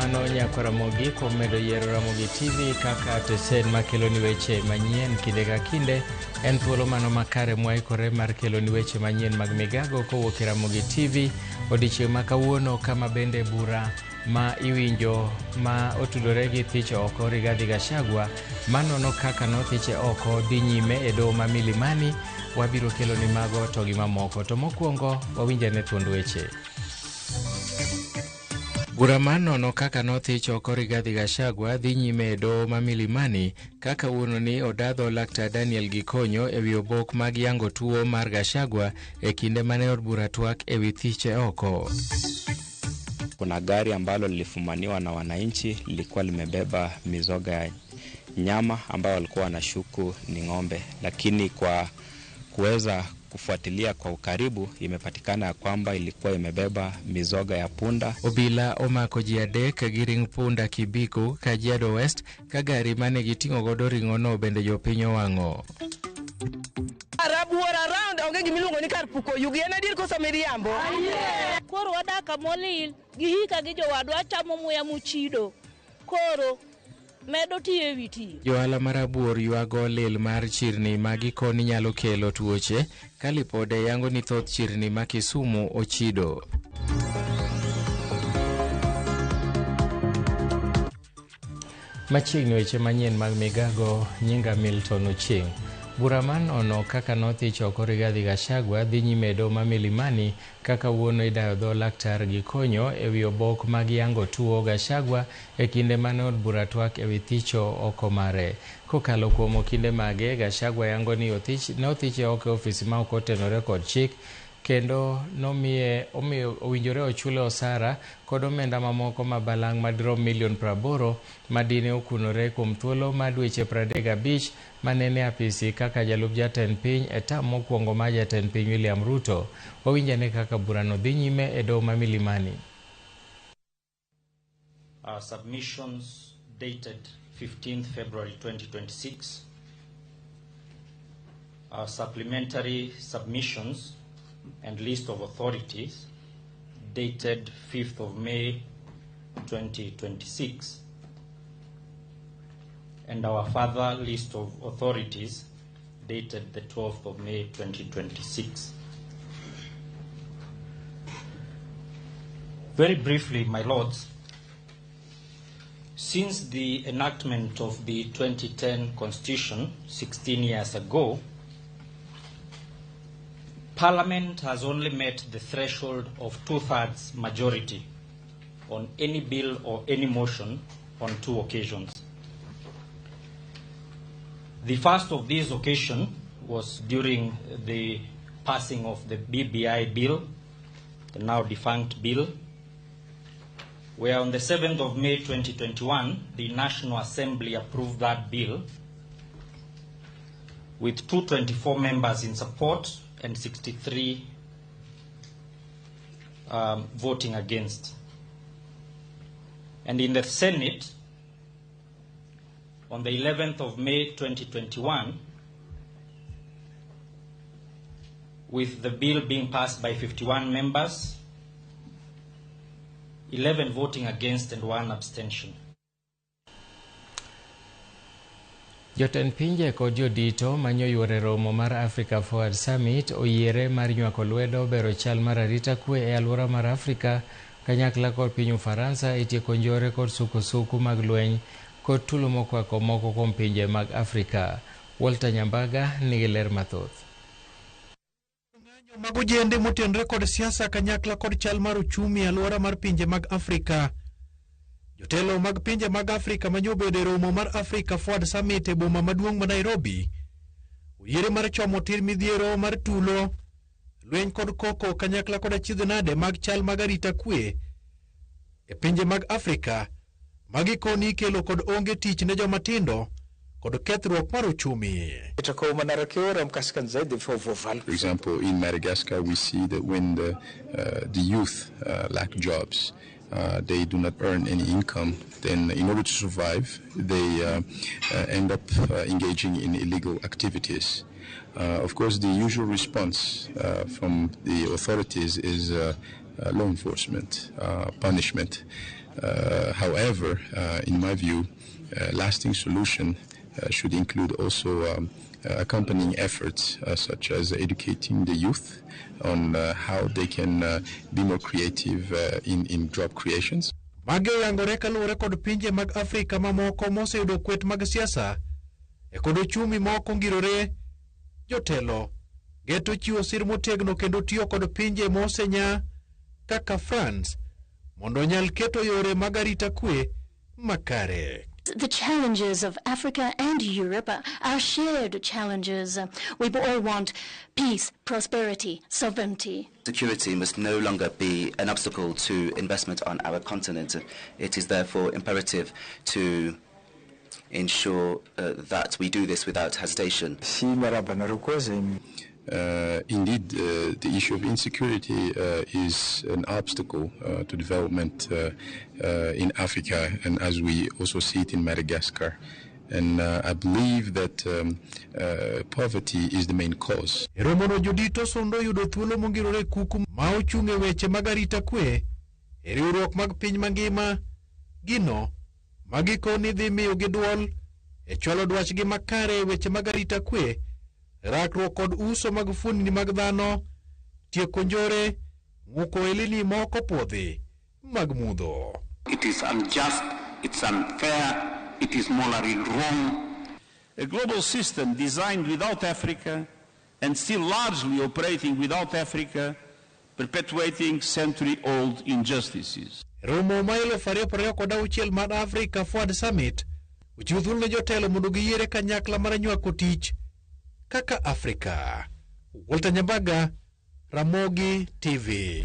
Erokamano nyakwa Ramogi kuom medo yiero Ramogi TV kaka tesend makeloni weche manyien kinde ka kinde. En thuolo mano makare mwaikore mar keloni weche manyien mag migago kowuok e Ramogi TV odiechieng' ma kawuono kama bende bura ma iwinjo ma otudore gi thich oko Rigathi Gachagua manono kaka nothiche oko dhi nyime e doho ma Milimani. Wabiro keloni mago to gi mamoko. To mokwongo wawinj ane thuond weche. Bura mar nono kaka nothich oko Rigathi Gachagua dhi nyime e doho ma Milimani ka kawuononi odadho Laktar Daniel Gikonyo e wi obok mag yango tuo mar Gachagua e kinde mane od bura twak e wi thiche oko. Kuna gari ambalo lilifumaniwa na wananchi lilikuwa limebeba mizoga ya nyama ambayo walikuwa wanashuku ni ng'ombe, lakini kwa kuweza kufuatilia kwa ukaribu imepatikana ya kwamba ilikuwa imebeba mizoga ya punda. Obila omako ji adek gi ring punda Kibiku, Kajiado West ka gari mane giting'o godo ring'ono bende jopiny owang'o. Rabuor around onge gima iluongo ni kar puko yugi en adier koso miriambo? Koro wadak kamolil gi hika gi jowadwa chamo muya mochido. Koro medo tiyo e wi tiyo. Johala ma Rabuor ywago lil mar chirni ma gikoni nyalo kelo tuoche ka lipode yango ni thoth chirni ma Kisumu ochido. Machiegni weche manyien mag migago nyinga Milton Ochieng. Bura mar nono kaka nothich oko Rigathi Gachagua dhi nyime e doho ma Milimani ka kawuono idayo dho laktar Gikonyo e wi obok mag yango tuo Gachagua e kinde mane od bura twak e wi thicho oko mare. Kokalo kuom okinde mage, Gachagua yango ni othich, ne othiche oko e ofisi ma ok otenore kod chik kendo nomiye omiyo owinjore ochule osara kod omenda mamoko ma balang' madirom milion 80 madine okunore kuom thuolo ma dweche 35 manene apisi kaka jalup jatend piny e tam mokwongo mar jatend piny William Ruto. Wawinj ane kaka burano dhi nyime e doho ma Milimani. Our submissions dated 15th February 2026, our supplementary submissions and list of authorities dated 5th of May 2026, and our further list of authorities dated the 12th of May 2026. Very briefly, my lords, since the enactment of the 2010 Constitution 16 years ago, Parliament has only met the threshold of two-thirds majority on any bill or any motion on two occasions. The first of these occasions was during the passing of the BBI bill, the now defunct bill, where on the 7th of May 2021, the National Assembly approved that bill with 224 members in support and 63 voting against. And in the Senate, on the 11th of May 2021, with the bill being passed by 51 members, 11 voting against and 1 abstention. Jotend pinje kod jodito manyo yuore romo mar Africa Forward Summit oyiere mar nywako lwedo bero chal mar arita kwe e alwora mar Afrika kanyakla kod piny Ufaransa e tieko njore kod sukusuku mag lweny kod tulo mokwako moko kuom pinje mag Afrika. Walter Nyambaga nigi ler mathoth. Mag ojende motenore kod siasa kanyakla kod chal mar uchumi e alwora mar pinje mag Afrika. Jotelo mag pinje mag Afrika manyobedo e romo mar Africa Forward Summit e boma maduong' ma Nairobi oyiere mar chomo tir midhiero mar tulo, lweny kod koko kanyakla kod achiedh nade mag chal mag arita kwe e pinje mag Afrika magikoni ikelo kod onge tich ne joma tindo kod kethruok mar uchumi. Petraka manaraka eo raha mikasika an'izay dia efa voavaly. For example, in Madagascar, we see that when the youth lack jobs, they do not earn any income. Then, in order to survive, they end up engaging in illegal activities. Of course, the usual response from the authorities is law enforcement, punishment. However, in my view, lasting solution should include also accompanying efforts such as educating the youth on how they can be more creative in job creations. Magi oyangore kaluwore kod pinje mag Afrika mamoko moseyudo kwet mag siasa e kod ochumi moko ongirore. Jotelo geto chiwo sir motegno kendo tiyo kod pinje mosenya kaka France mondo onyal keto yore mag arita kwe makare. The challenges of Africa and Europe are shared challenges. We all want peace, prosperity, sovereignty. Security must no longer be an obstacle to investment on our continent. It is therefore imperative to ensure that we do this without hesitation. Indeed, the issue of insecurity is an obstacle to development in Africa, and as we also see it in Madagascar. And I believe that poverty is the main cause. E romono jodito sundo yudo thuolo mongirore kuku ma ochung' e weche mag arita kwe e riwruok mag piny mangima, gino ma gikoni dhi miyogi duol e chwalo dwachgi makare e weche mag arita kwe, rakruok kod uso mag fuondni mag dhano, tieko njore, ng'uko elini moko puodhi mag mudho. It is unjust, it's unfair, it is morally wrong. A global system designed without Africa and still largely operating without Africa, perpetuating century-old injustices. Romo ma 2026 mar Africa Forward Summit ochiwo thuolo ne jotelo mondo giyiere kanyakla mar nywako tich kaka Afrika. Walter Nyambaga, Ramogi TV.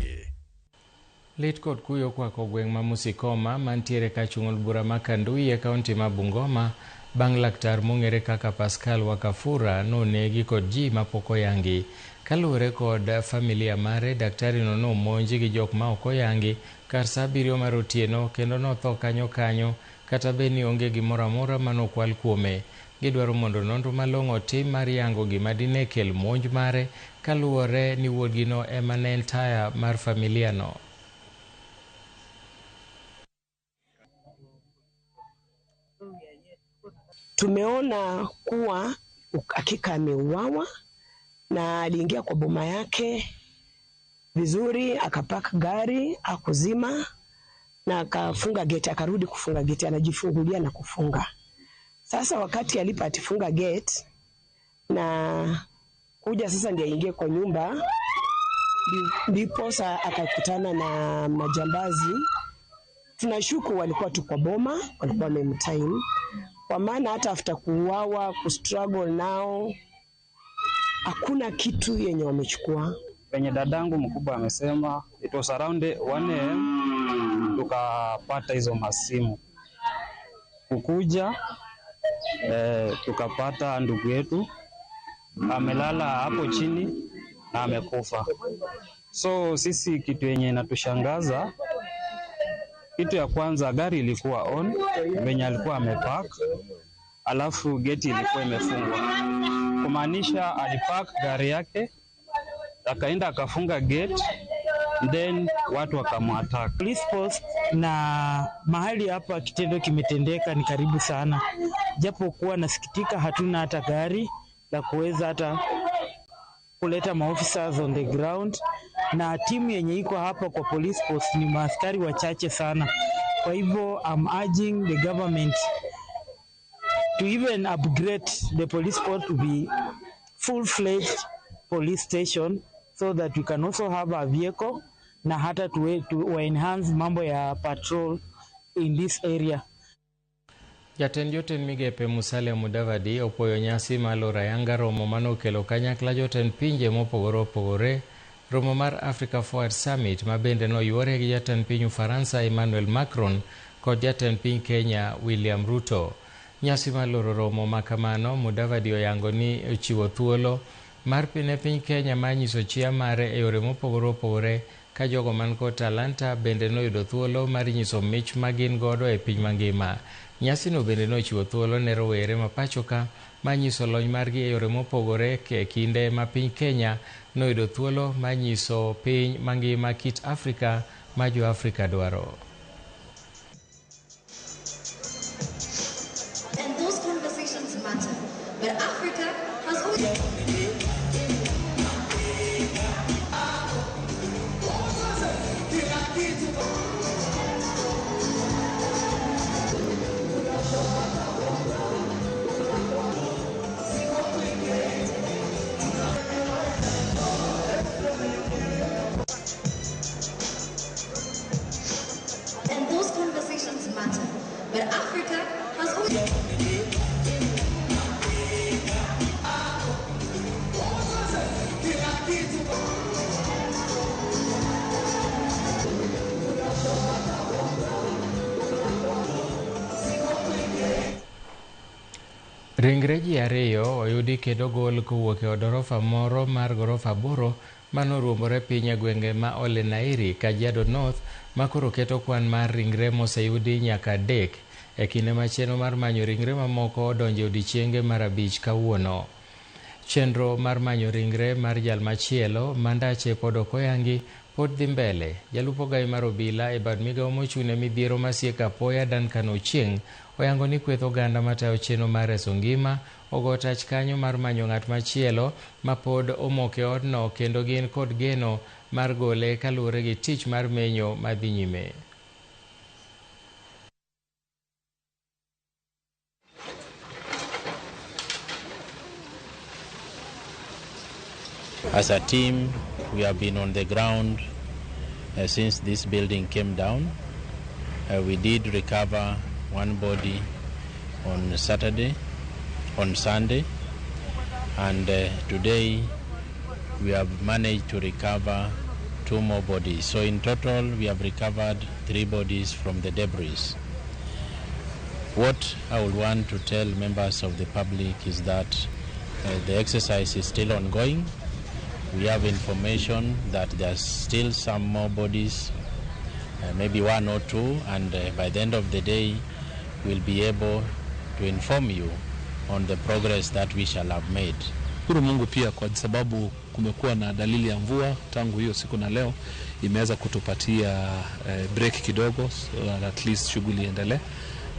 Lit kod kuyo kwako gweng' ma Musikoma mantiere kachung' od bura ma Kandui e kaunti ma Bungoma bang' laktar mong'ere kaka Pascal Wakafura nonegi kod ji mapok oyangi. Kaluwore kod familia mare, daktari no nomonji gi jok ma ok oyangi kar saa 7 mar otieno kendo notho kanyo kanyo kata bed ni onge gimoro amora manokwal kuome. Gidwaro mondo nonro malong'o otim mar yango gima dine kel monj mare kaluwore ni wuodgino ema ne en taya mar familia no. Tumeona kuwa hakika ameuawa na aliingia kwa boma yake vizuri, akapaka gari, akuzima na akafunga geti, akarudi kufunga geti, anajifungulia na kufunga. Sasa wakati alipa atifunga gate na kuja sasa ndiye aingie kwa nyumba, ndipo sasa akakutana na majambazi. Tunashuku walikuwa tu kwa boma, walikuwa wamemtime. Kwa maana hata after kuuawa, kustruggle nao, hakuna kitu yenye wamechukua. Penye dadangu mkubwa amesema it was around 1 AM tukapata hizo masimu. Kukuja tukapata ndugu yetu amelala hapo chini na amekufa. So sisi kitu yenye inatushangaza, kitu ya kwanza gari ilikuwa on venye alikuwa amepark, alafu geti ilikuwa imefungwa. Kumaanisha alipark gari yake akaenda akafunga gate, then watu wakamwattack. Police post na mahali hapa kitendo kimetendeka ni karibu sana. Japo kuwa nasikitika hatuna hata gari la kuweza hata kuleta maofficers on the ground, na timu yenye iko hapa kwa police post ni maaskari wachache sana. Kwa hivyo I'm urging the government to even upgrade the police post to be full-fledged police station so that we can also have a vehicle na hata to enhance mambo ya patrol in this area. Jatend jotend migepe Musalia Mudavadi opuoyo nyasi mar loro ayanga romo manokelo kanyakla jotend pinje mopogore opogore. Romo mar Africa Forward Summit ma bende noyuore gi jatend piny Ufaransa Emmanuel Macron kod jatend piny Kenya William Ruto. Nyasi mar loro romo ma kamano, Mudavadi oyango ni ochiwo thuolo mar ne piny Kenya mar nyiso chia mare e yore mopogore opogore ka jogo man kod talanta bende noyudo thuolo mar nyiso mich ma gin godo e piny mangima. Nyasino bende nochiwo thuolo ne rowere ma pacho ka mar nyiso lony margi e yore mopogore e kinde ma piny Kenya noyudo thuolo mar nyiso piny mangima kit Afrika ma jo Afrika dwaro. But Africa has always... Ringre ji ariyo oyudi kendo gol kowuok e od orofa moro mar gorofa 8 manoruombore piny e gwenge ma Ole Nairi, Kajiado North, ma koro keto kwan mar ringre moseyudi nyaka 3 e kinde ma chenro mar manyo ringre mamoko odonjo e odiechienge mar 5 kawuono. Chenro mar manyo ringre mar jal machielo ma ndache pod ok oyangi pod dhi mbele. Jalup ogai mar obila e bad migawo mochung' ne midhiero masieko apoya Duncan Ochieng' oyango ni kweth oganda matayo chenro mar reso ngima ogo tach kanyo mar manyo ng'at machielo ma pod omoko e odno kendo gin kod geno mar gole kaluwore gi tich mar menyo madhi nyime. As a team, we have been on the ground since this building came down. We did recover one body on Sunday, and today we have managed to recover 2 more bodies. So in total, we have recovered 3 bodies from the debris. What I would want to tell members of the public is that the exercise is still ongoing. We have information that there's still some more bodies, maybe 1 or 2, and by the end of the day, we'll be able to inform you on the progress that we shall have made. Shukuru Mungu pia kwa sababu kumekuwa na dalili ya mvua tangu hiyo siku na leo imeweza kutupatia break kidogo, so that at least shughuli iendelee,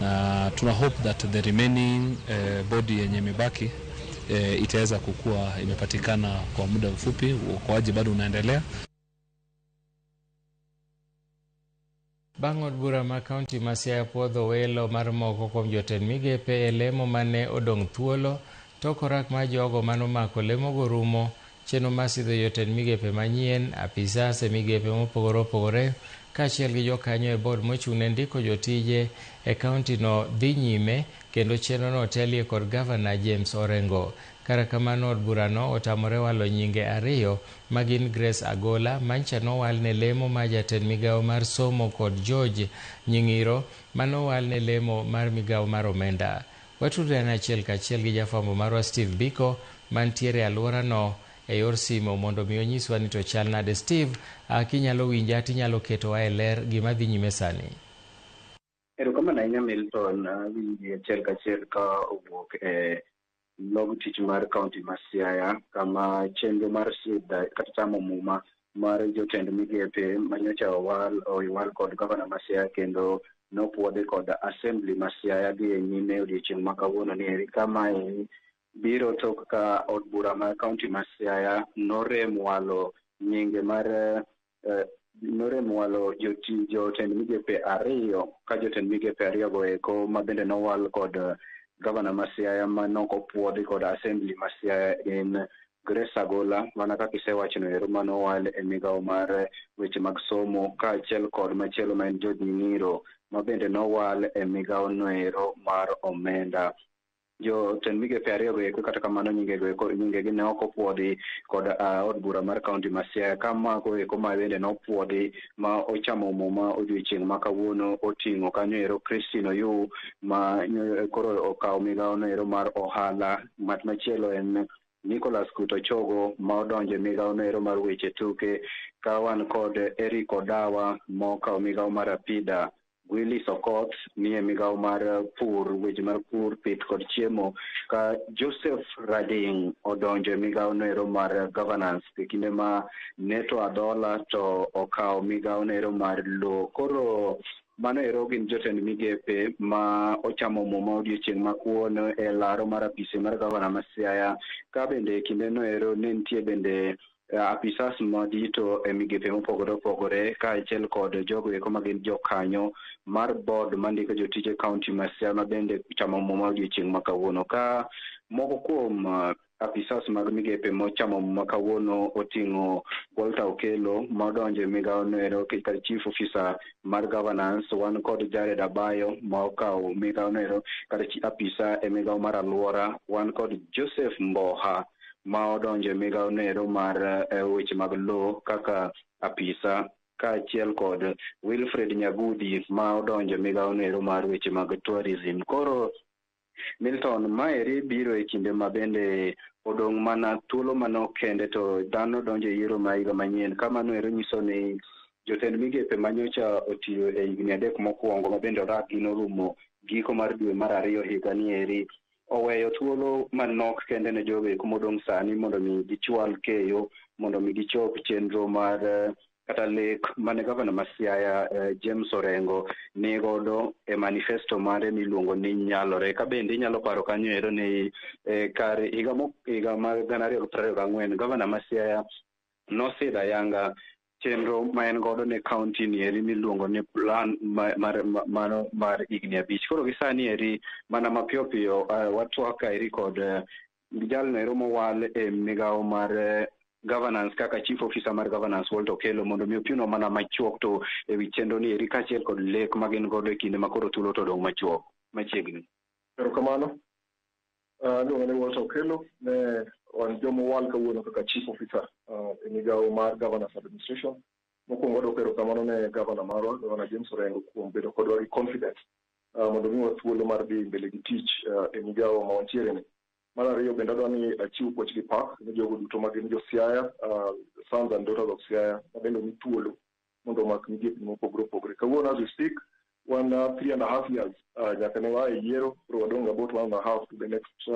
na tuna hope that the remaining body yenye imebaki itaweza kukua imepatikana kwa muda mfupi. Uokoaji bado unaendelea. Bang' od bura ma kaunti ma Siaya puodho welo mar moko kuom jotend migepe e lemo mane odong' thuolo tok orak mar jogo manomako lemogo rumo, chenro mar sidho jotend migepe manyien, apisas e migepe mopogore opogore kaachiel gi jokanyo e board mochung' ne ndiko jotije e kaunti no dhi nyime kendo chenrono otelie kod gavana James Orengo. Kata kamano od burano otamore walo nyinge 2 ma gin Grace Agola mancha nowal ne lemo mar jatend migawo mar somo kod George Nying'iro manowal ne lemo mar migawo mar omenda. Watudre achiel kachiel gi jafwambo marwa Steve Biko mantiere e alworano e yor simo mondo mi onyiswa ni to chal nade. Steve, kinyalo winja tinyalo ketowa e ler gima dhi nyime sani. Erokamano ahinya Milton, awinji achiel kachiel ka owuok e log tich mar kaunti ma Siaya kama chenro mar sidha kata chamo muma mar jotend migepe manyocha owal kod gavana ma Siaya kendo nopuodhi kod assembly ma Siaya dhi e nyime odiechieng' ma kawuono ni eri kama biro tok ka od bura mar kaunti ma Siaya norem walo nyinge mar norem walo jotend migepe 2 ka jotend migepe 2 go eko ma bende nowal kod gavana ma Siaya manokopuodhi kod assembly ma Siaya en Grace Agola mana kaka isewachono ero manowal e migawo mar weche mag somo kaachiel kod machielo ma en George Nying'iro ma bende nowal e migawo noero mar omenda. Jotend migepe 2 go eko kata kamano nyingegi ne ok opuodhi kod od bura mar kaunti ma Siaya ka mago eko ma bende nopuodhi ma ochamo muma odiechieng' ma kawuono oting'o kanyo ero Christine Oyuu ma koro okawo migawo noero mar ohala. Ng'at machielo en Nicholas Kutochogo ma odonjo e migawo noero mar weche tuke, ka wan kod Eric Odawa ma okawo migawo mar Apida, Willis Okoth nie migawo mar pur, weche mar pur, pith kod chiemo, ka Joseph Rading odonjo e migawo noero mar governance e kinde ma Neto Adola to okawo migawo noero mar lowo. Koro mano ero gin jotend migepe ma ochamo muma odiechieng' ma kawuono e laro mar apise mar gavana ma Siaya, ka bende e kinde no ero ne nitie bende apisas madito e migepe mopogore opogore kaachiel kod jogo eko ma gin jokanyo mar board mandiko jotije kaunti ma Siaya ma bende chamo muma odiechieng' ma kawuono. Ka moko kuom apisas mag migepe mochamo muma kawuono oting'o Walter Okello ma odonjo e migawo noero kaka chief officer mar governance. Wan kod Jared Abayo ma okawo migawo noero kata apisa e migawo mar alwora. Wan kod Joseph Mboha ma odonjo e migawo noero mar weche mag lowo kaka apisa, kaachiel kod Wilfred Nyagudi ma odonjo e migawo noero mar weche mag tourism. Koro Milton, maeri biro e kinde ma bende odong' mana thuolo manok kende to dhano donjo e yiero ma higa manyien, ka mano ero nyiso ni jotend migepe manyocha otiyo e higni 3 mokwongo ma bende odak gi norumo giko mar dwe mar ariyo higa ni eri oweyo thuolo manok kende ne jogo eko modong' sani mondo mi gichwal keyo mondo mi gichop chenro mar kata lek mane gavana ma Siaya James Orengo ni godo e manifesto mare miluongo ni Nyalore. Ka bende inyalo paro kanyo ero ni kar higa mar 2024 gavana ma Siaya nosidho ayanga chenro ma en godo ne kaunti ni eri miluongo ni plan mar mano mar higni 5. Koro gi sani eri mana mapiyo piyo watwak kaeri kod jalno ero mowal e migawo mar governance kaka chief officer mar governance Walter Okello mondo mi opimnwa mana machuok to ewi chenro ni eri kaachiel kod lek ma gin godo e kinde ma koro thuolo to odong' machuok machiegni. Erokamano. Iluonga ni Walter Okello, ne wan jomowal kawuono kaka chief officer e migawo mar governance administration. Mokwongo wadwoko erokamano ne gavana marwa, Gavana James Orengo, kuom bedo kodwa gi confidence mondo miwa thuolo mar dhi mbele gi tich e migawo ma wantiere ni. Mar ariyo bende adwa ni achiw puoch gi pak ne jogo duto ma gin jo Siaya, sons and daughters of Siaya, ma bende omi thuolo mondo omak migepni mopogore opogore. Kawuono as we speak, wan 3.5 years nyaka ne waa e yiero, koro wadong' about 1.5 to the next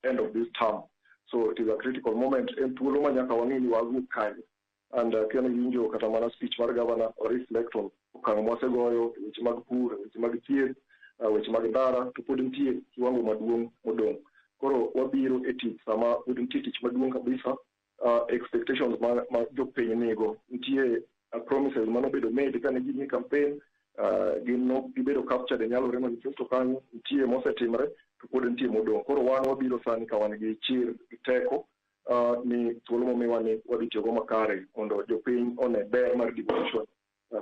end of this term. So it is a critical moment, en thuolo ma nyaka wang'e ni wawuok kanye. And kane iwinjo kata mana speech mar governor, reflect on okang' mwasegoyo e weche mag pur, e weche mag thieth, weche mag ndara, to pod nitie kiwango maduong' modong'. Koro wabiro e tich sama pod nitie tich maduong' kabisa, expectations ma jopiny nigo. Nitie promises manobedo made kane ji nie campaign, gin no gibedo captured e Nyalore manifesto kanyo, nitie mosetimre to pod nitie modong'. Koro wan wabiro sani ka wan gi chir gi teko ni thuolo momiwa ni wadhi tiyogo makare mondo jopiny one ber mar devolution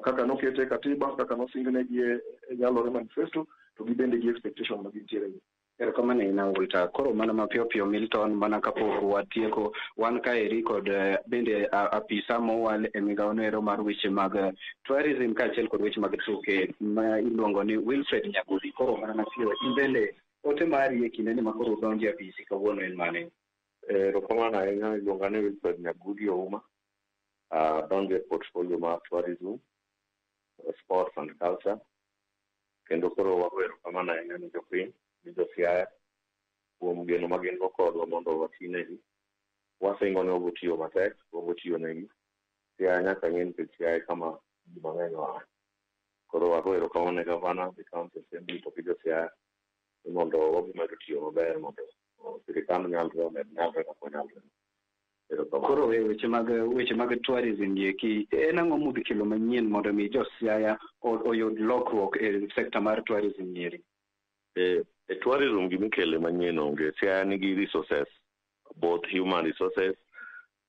kaka nokete e katiba, kaka nosingnegi e Nyalore manifesto, to gibende gi expectation ma gintiere go. Erokamano ahinya Walter. Koro mana mapiyo piyo Milton, mana kapok watieko, wan kaeri kod bende apisa mowal e migawo noero mar weche mag tourism kaachiel kod weche mag tuke ma iluongo ni Wilfred Nyagudi. Koro mana mapiyo, in bende ote mari e kindeni ma koro udonjo e apisi kawuono en mane? Erokamano ahinya, iluonga ni Wilfred Nyagudi Ouma. Adonjo e portfolio mar tourism, sports and culture. Kendo koro wago erokamano ahinya ne jopiny, gi jo Siaya kuom geno ma gin go kodwa mondo watinegi. Wasingo ni wabiro tiyo matek, wabiro tiyo negi. Siaya nyaka ng'e nikech Siaya e kama ji mang'eny oaye. Koro wago erokamano ne gavana, gi county assembly to gi jo Siaya ni mondo wabiro medo tiyo maber mondo sirikal nyalre omed nyalre kaka onyalre. Erokamano. Koro e weche mag tourism eki, en ang'o mudhi kelo manyien mondo mi jo Siaya oyud lokruok e sekta mar tourism ni eri? E tourism gimikele manyien onge. Siaya nigi resources, both human resources,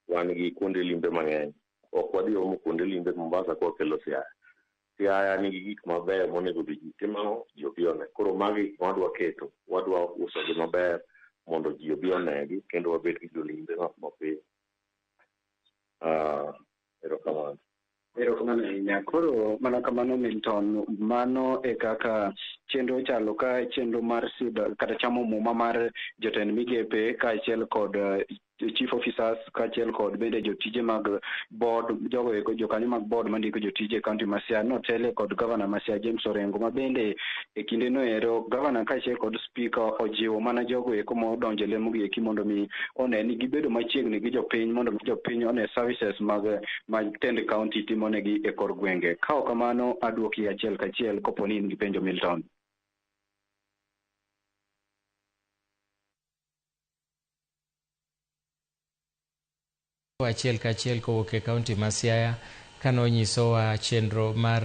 wan gi kuonde limbe mang'eny. Ok wadhi omo kuonde limbe Mombasa kwakelo Siaya. Siaya nigi gik mabeyo monego bed ji timo, ji obi one. Koro magi gik ma wadwa keto, wadwa usogi maber mondo ji obi onegi kendo wabed gi jolimbe mapiyo. Erokamano. Erokamano ahinya. Koro mana kamano Milton, mano e kaka chenro chalo ka chenro mar sidho kata chamo muma mar jotend migepe kaachiel kod chief officers kaachiel kod bende jotije mag board, jogo eko jokanyo mag board mandiko jotije e kaunti ma Siaya notele kod gavana ma Siaya James Orengo, ma bende e kinde no ero gavana kaachiel kod speaker ojiwo mana jogo eko modonjo e lemo gi eki mondo mi one ni gibedo machiegni gi jopiny mondo mi jopiny one services mag ma tend kaunti timonegi e kor gwenge. Ka ok kamano, aduoki achiel kachiel kopo ni in gi penjo, Milton. Achiel kachiel kowuok e kaunti ma Siaya kanonyisowa chenro mar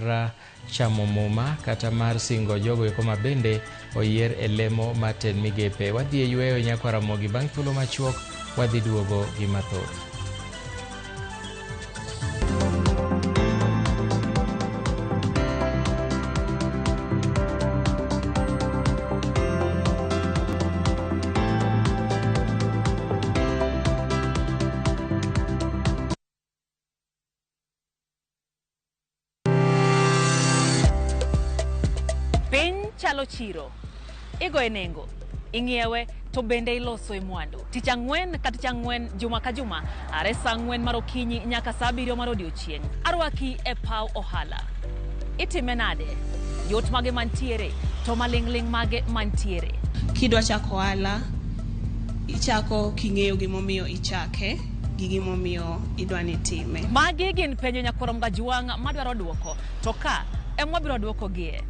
chamo muma kata mar singo jogo eko ma bende oyier e lemo mar tend migepe. Wadhi e yweyo nyakwa Ramogi, bang' thuolo machuok wadhi duogo gi mathoth. Ochalo chiro. Igoye nengo, ing'iewe to bende iloso e mwandu. Tich ang'wen ka tich ang'wen, juma ka juma, are saa 4 mar okinyi nyaka saa 7 mar odiochieng'. Arwaki e paw ohala. Itime nade? Yot mage mantiere, to maling'ling' mage mantiere. Kidwa chako ohala, ichako king'eyo gimomiyo ichake gi gimomiyo idwa ni itime. Magi gin penjo nyakwar Mgajuang' madwaro duoko, to ka ema wabiro duokogie.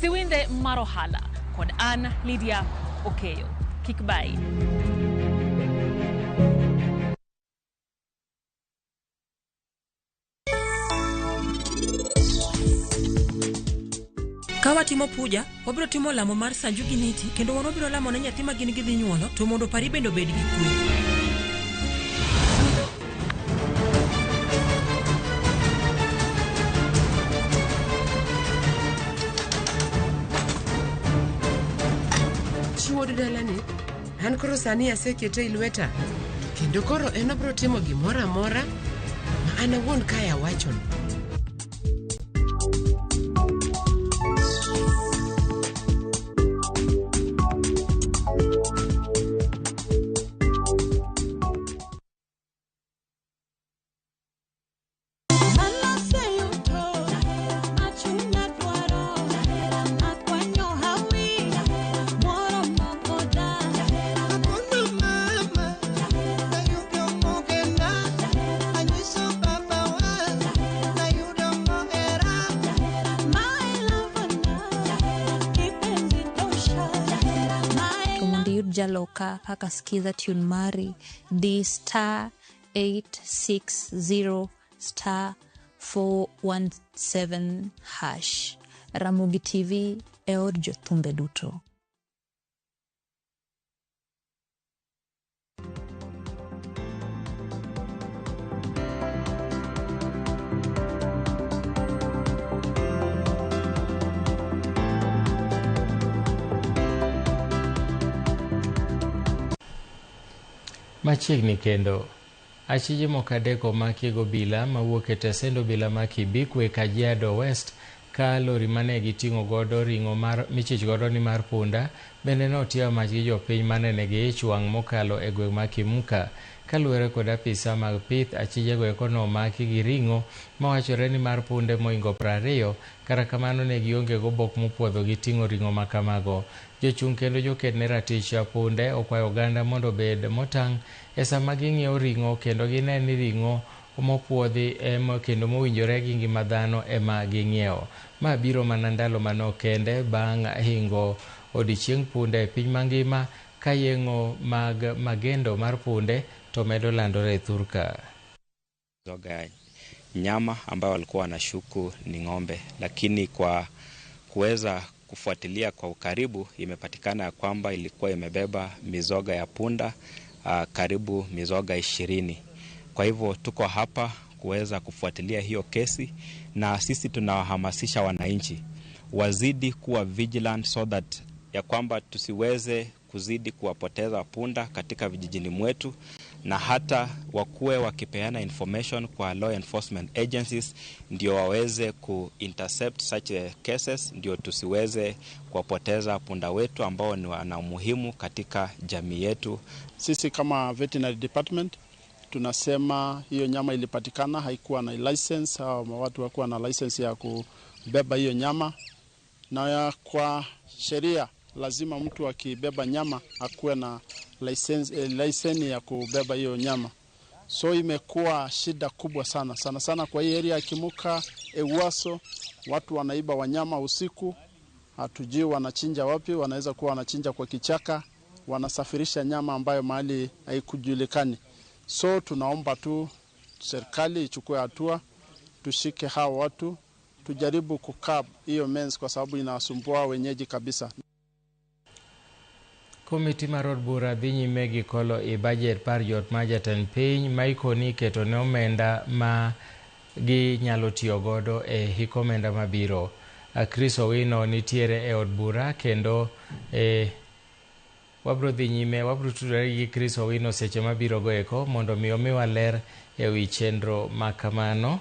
Siwinde mar ohala kod an Lydia Okeyo. Kik bai. Ka watimo puja, wabiro timo lamo mar Sanju gi Niti kendo wan wabiro lamo ne nyathi ma gin gidhi nyuolo to mondo pari bende obed gi kwe. Chi wuod dalani, an koro sani asekete e lweta, kendo koro en obiro timo gimoro amora ma an awuon kae awachono. To mondo iyud jaloka kaka skiza tune mari di star 860 star 417 hash. Ramogi TV e od jothumbe duto. Machiegni kendo, achije moko adek omaki gi obila mawuok e tesend obila ma Kibikwe, Kajiado West, ka lori mane giting'o godo ring'o mar michich godo ni mar punda bende notiyo mach gi jopiny mane nigi ich wang' mokalo e gweng' ma Kimuka. Kaluwore kod apisa mag pith, achijego eko nomaki gi ring'o mawachore ni mar punde moingo 20, kata kamano ne gionge gobok mopuodho gi ting'o ring'o makamago. Jochung' kendo joked ne ratich punde okwayo oganda mondo obed motang' e sama ging'iewo ring'o kendo gine ni ring'o mopuodhi ema kendo mowinjore gi ngima dhano ema ging'iewo. Ma biro mana ndalo manok kende bang' hingo odiochieng' punde e piny mangima ka yeng'o mag magendo mar punde to medo landore e thurka. Zoga nyama ambayo walikuwa wanashuku ni ng'ombe, lakini kwa kuweza kufuatilia kwa ukaribu imepatikana ya kwamba ilikuwa imebeba mizoga ya punda karibu mizoga 20. Kwa hivyo tuko hapa kuweza kufuatilia hiyo kesi, na sisi tunawahamasisha wananchi wazidi kuwa vigilant so that ya kwamba tusiweze kuzidi kuwapoteza punda katika vijijini mwetu, na hata wakuwe wakipeana information kwa law enforcement agencies ndio waweze ku-intercept such cases, ndio tusiweze kuwapoteza punda wetu ambao ni wana umuhimu katika jamii yetu. Sisi kama veterinary department tunasema hiyo nyama ilipatikana haikuwa na license, au watu hawakuwa na license ya kubeba hiyo nyama, na kwa sheria lazima mtu akibeba nyama akuwe na license ya kubeba hiyo nyama. So imekuwa shida kubwa sana sana sana kwa hii area ya Kimuka, Ewaso, watu wanaiba wanyama usiku, hatujui wanachinja wapi, wanaweza kuwa wanachinja kwa kichaka, wanasafirisha nyama ambayo mahali haikujulikani. So tunaomba tu serikali ichukue hatua, tushike hao watu, tujaribu kukab hiyo mens kwa sababu inasumbua wenyeji kabisa. Komiti mar od bura dhi nyime gi kolo i bajet mar joot mar jatend piny ma ikoni iketo ne omenda ma ginyalo tiyo godo e hik omenda mabiro. Chris Owino nitiere e od bura kendo wabro dhi nyime, wabro tudore gi Chris Owino seche mabiro go eko mondo mi omiwa ler e wi chenro ma kamano.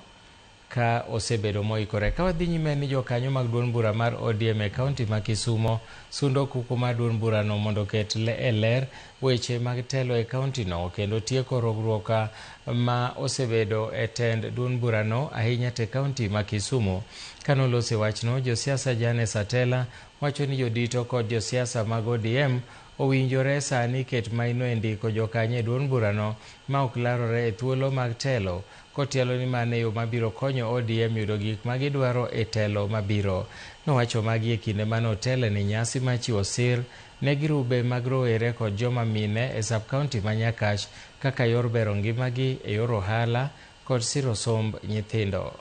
ka osebedo moikore. Ka wadhi nyime ni jokanyo mag duond bura mar ODM e kaunti ma Kisumo sundo kuku mar duond burano mondo oket e ler weche mag telo e kaunti no kendo tieko rogruok ma osebedo e tend duond burano ahinya te kaunti ma Kisumo. Kanolose wachno, josiasa Jane Atela wacho ni jodito kod josiasa mag ODM owinjore sani ket maino e ndiko jokanyo e duond burano ma ok larore e thuolo mag telo, kotielo ni mano e yo mabiro konyo ODM yudo gik ma gidwaro e telo mabiro. Nowacho magi e kinde mane otele ne nyasi mar chiwo sir ne girube mag rowere kod joma mine e sub-county ma Nyakach kaka yor bero ngimagi e yor ohala kod siro somb nyithindo.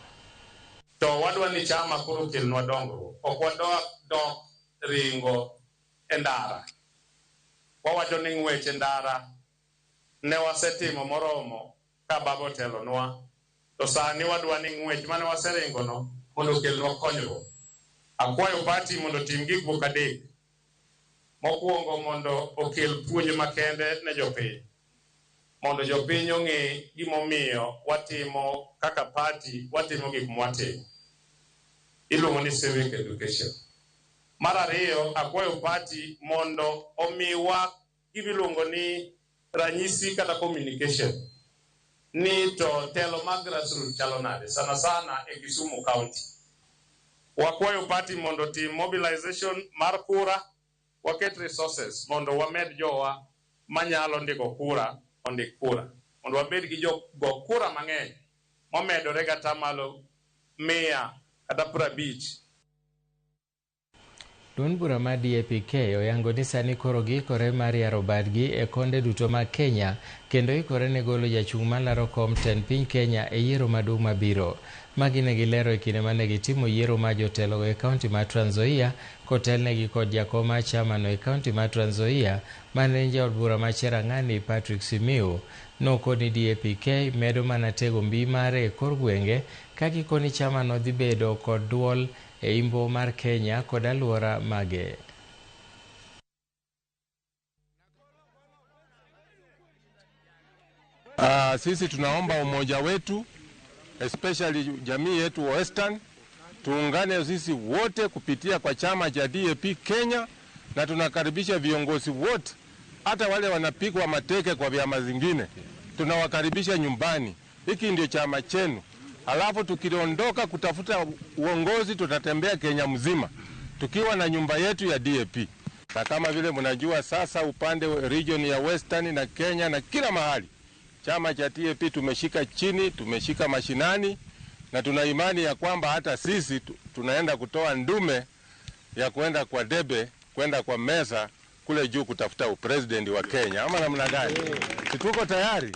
To wadwa ni chama koro okelnwa dongruok. Ok wadwa dok ringo e ndara. Wawacho ni ng'wech e ndara ne wasetimo moromo ka baba otelonwa. To sani wadwa ni ng'wech mane waseringono mondo okelnwa konyruok. Akwayo party mondo otim gik moko adek. Mokwongo mondo okel puonj makende ne jopiny. Mondo jopiny ong'e gimomiyo watimo kaka party, watimo gik mwatimo. Iluongo ni civic education. Mar ariyo, akwayo party mondo omiwa gimiluongo ni ranyisi kata communication ni to telo mag grassroots chalo nade, sana sana e Kisumu County. Wakwayo party mondo otim mobilization mar kura, waket resources mondo wamed jowa manyalo ndiko kura ondik kura, mondo wabed gi jogo kura mang'eny momedore kata malo 100 kata 50. Duond bura mar DAP-K oyango ni sani koro giikore mar yaro badgi e konde duto mag Kenya kendo ikore ne golo jachung' malaro kom tend piny Kenya e yiero maduong' mabiro. Magi ne gilero e kinde mane gitimo yiero mar jotelogo e kaunti mar Trans Nzoia kotelnegi kod jakom mar chamano e kaunti mar Trans Nzoia mane en jaod bura ma Cherang'ani Patrick Simiyu. Nokoni DAP-K medo mana tego mbi mare e kor gwenge ka gikoni chamano dhi bedo kod duol e imbo mar Kenya kod alwora mage. Sisi tunaomba umoja wetu, especially jamii yetu Western, tuungane sisi wote kupitia kwa chama cha DAP Kenya, na tunakaribisha viongozi wote, hata wale wanapigwa mateke kwa vyama zingine, tunawakaribisha nyumbani. Hiki ndio chama chenu. Alafu tukiondoka kutafuta uongozi tutatembea Kenya mzima tukiwa na nyumba yetu ya DAP. Na kama vile mnajua sasa upande region ya Western na Kenya na kila mahali, chama cha DAP tumeshika chini, tumeshika mashinani, na tuna imani ya kwamba hata sisi tunaenda kutoa ndume ya kwenda kwa debe, kwenda kwa meza kule juu kutafuta upresident wa Kenya. Ama namna gani? Si tuko tayari?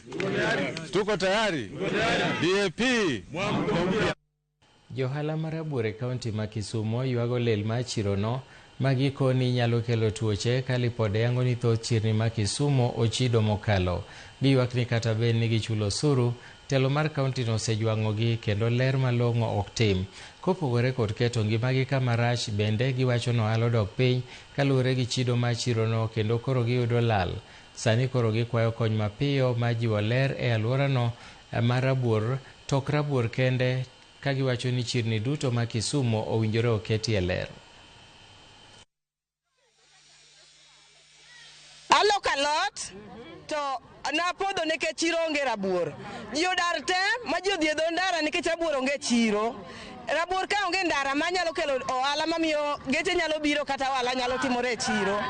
Tuko tayari? DAP. Johala mar Rabuor e kaunti ma Kisumo ywago lel mar chirono ma gikoni nyalo kelo tuoche ka lipode yango ni thoth chirni ma Kisumo ochido mokalo. Giywak ni kata bed ni gichulo osuru, telo mar kaunti no osejwang'ogi kendo ler malong'o ok tim. Kopogore kod keto ngimagi kama rach, bende giwacho ni ohala odok piny kaluwore gi chido mar chirono kendo koro giyudo lal. Sani koro gikwayo kony mapiyo mar jiwo ler e alworano mar Rabuor, tok Rabuor kende, ka giwacho ni chirni duto ma Kisumo owinjore oketie ler. Aloko alot to napodho nikech chiro onge Rabuor. Ji odar te ma ji odhi e dho ndara nikech Rabuor onge chiro. Rabuor ka onge ndara manyalo kelo ohala mamiyo geche nyalo biro kata ohala nyalo timore e chiro.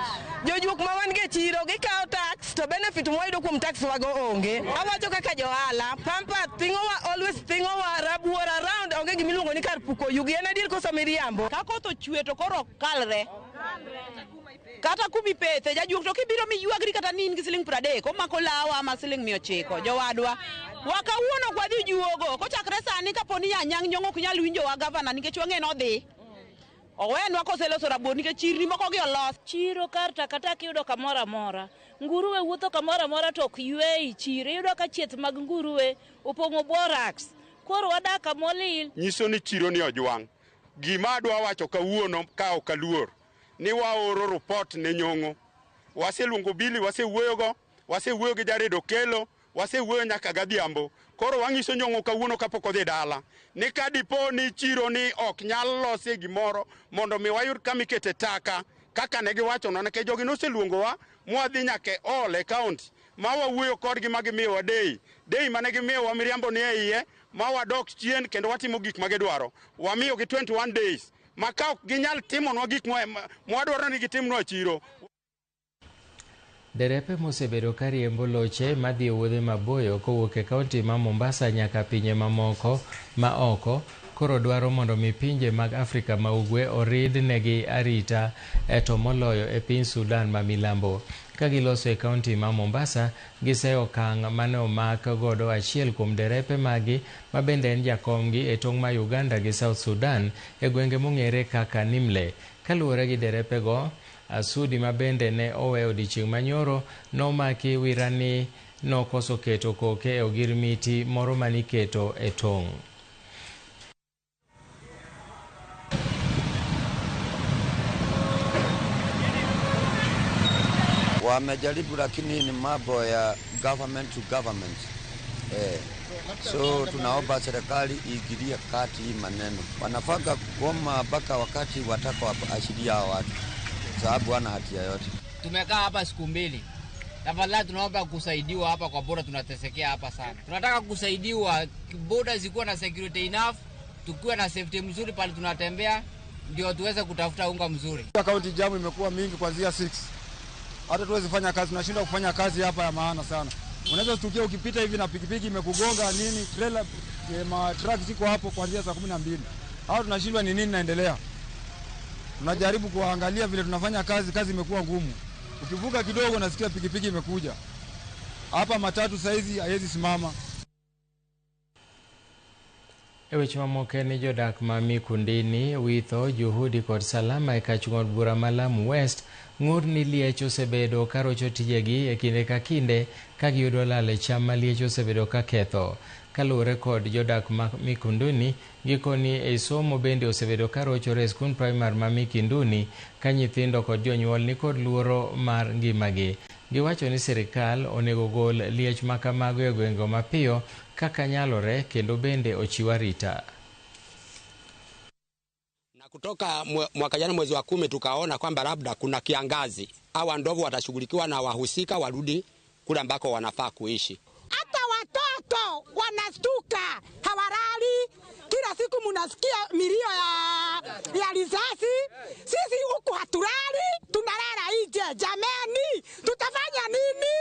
Jojuok ma wan go e chiro gikawo tax to benefit mwayudo kuom tax wago onge. Awacho kaka johala, pampa thing'owa, always thing'owa Rabuor around, onge gimiluongo ni kar puko yugi. En adier koso miriambo? Ka koth ochwe to koro ok kalre. Kata kumipethe, jajuok to kibiro miywagri kata ni in gi siling 30, omako lawa ama siling 900, jowadwa. Wakawuono ok wadhi juogo, kochakre sani kaponi Anyang' Nyong'o ok nyal winjowa gavana nikech wang'e nodhi. Owenwa koseloso Rabuor nikech chirni moko gi olos. Chiro kar takataka iyudo kamoro amora. Nguruwe wuotho kamoro amora to ok ywe ei chiro. Iyudo ka chieth mag nguruwe opong'o borax. Koro wadak kama olil. Nyiso ni chiro ni ojwang'. Gima adwa wacho kawuono ka ok aluor, ni waoro report ne Nyong'o. Waseluongo Bili, wasewuoyogo, wasewuoyo gi Jared Okello, Wasewuoyo nyaka gadhiambo. Koro wang'iso Nyong'o kawuono kapok odhi dala ni ka dipo ni chiro ni ok nyal losie gimoro mondo mi wayud kama ikete taka kaka ne giwachonwa, nikech jogi noseluongowa mwadhi nyaka e all e county ma wawuoyo kodgi ma gimiyowa dei mane gimiyowa miriambo ni e iye, ma wadok chien kendo watimo gik ma gidwaro. Wamiyogi 21 days ma ka ok ginyal timonwa gik mwadwaro ni gitimnwa chiro. Derepe mosebedo ka riembo loche madhi e wuodhe maboyo kowuok e kaunti ma Mombasa nyaka pinje mamoko ma oko koro dwaro mondo mi pinje mag Afrika ma Ugwe orid negi arita to moloyo e piny Sudan ma milambo. Ka giloso e kaunti ma Mombasa, giseyo okang' mane omak godo achiel kuom derepe magi ma bende en jakomgi e tong' ma Uganda gi South Sudan e gwenge mong'ere kaka Nimle. Kaluwore gi derepego, Asudi ma bende ne owe odiechieng' manyoro nomaki wirani nokoso keto koke e ogirmiti moro maniketo e tong'. Wamejaribu, lakini ni mambo ya government to government. So tunaomba serikali iingilie kati hii maneno. Wanafaa kugoma mpaka wakati watakapoachilia watu, sababu wana hatia yote. Tumekaa hapa siku mbili. Tafadhali tunaomba kusaidiwa hapa kwa boda, tunatesekea hapa sana. Tunataka kusaidiwa, boda zikuwa na security enough, tukuwe na safety mzuri pale tunatembea, ndio tuweze kutafuta unga mzuri. County jam imekuwa mingi kuanzia 6. Hata tuwezi fanya kazi, tunashindwa kufanya kazi hapa ya maana sana. Unaweza kutukia ukipita hivi na pikipiki imekugonga nini, trailer, ma truck ziko hapo kuanzia saa 12. Hao tunashindwa ni nini naendelea. Tunajaribu kuangalia vile tunafanya kazi, kazi imekuwa ngumu. Ukivuka kidogo nasikia pikipiki imekuja. Hapa matatu saizi haiwezi simama. E weche mamoko en ni jodak ma Mikundini, Witho, Juhudi kod Salama e kach ng'od bura ma Lamu West ng'ur ni liech osebedo ka rocho tijegi e kinde ka kinde ka giyudo lal e cham ma liech osebedo ka ketho. Kaluwore kod jodak ma Mikunduni, gikoni e somo bende osebedo ka rochore e skund primar ma Mikinduni ka nyithindo kod jonyuol nikod luoro mar ngimagi. Giwacho ni sirikal onego gol liech ma kamago e gwenge mapiyo kaka nyalore kendo bende ochiw arita. Na kutoka mwaka jana mwezi wa 10 tukaona kwamba labda kuna kiangazi, hawa ndovu watashughulikiwa na wahusika warudi kule ambako wanafaa kuishi. Hata watoto wanastuka, hawalali. Kila siku mnasikia milio ya risasi. Sisi huku hatulali, tunalala nje. Jamani, tutafanya nini?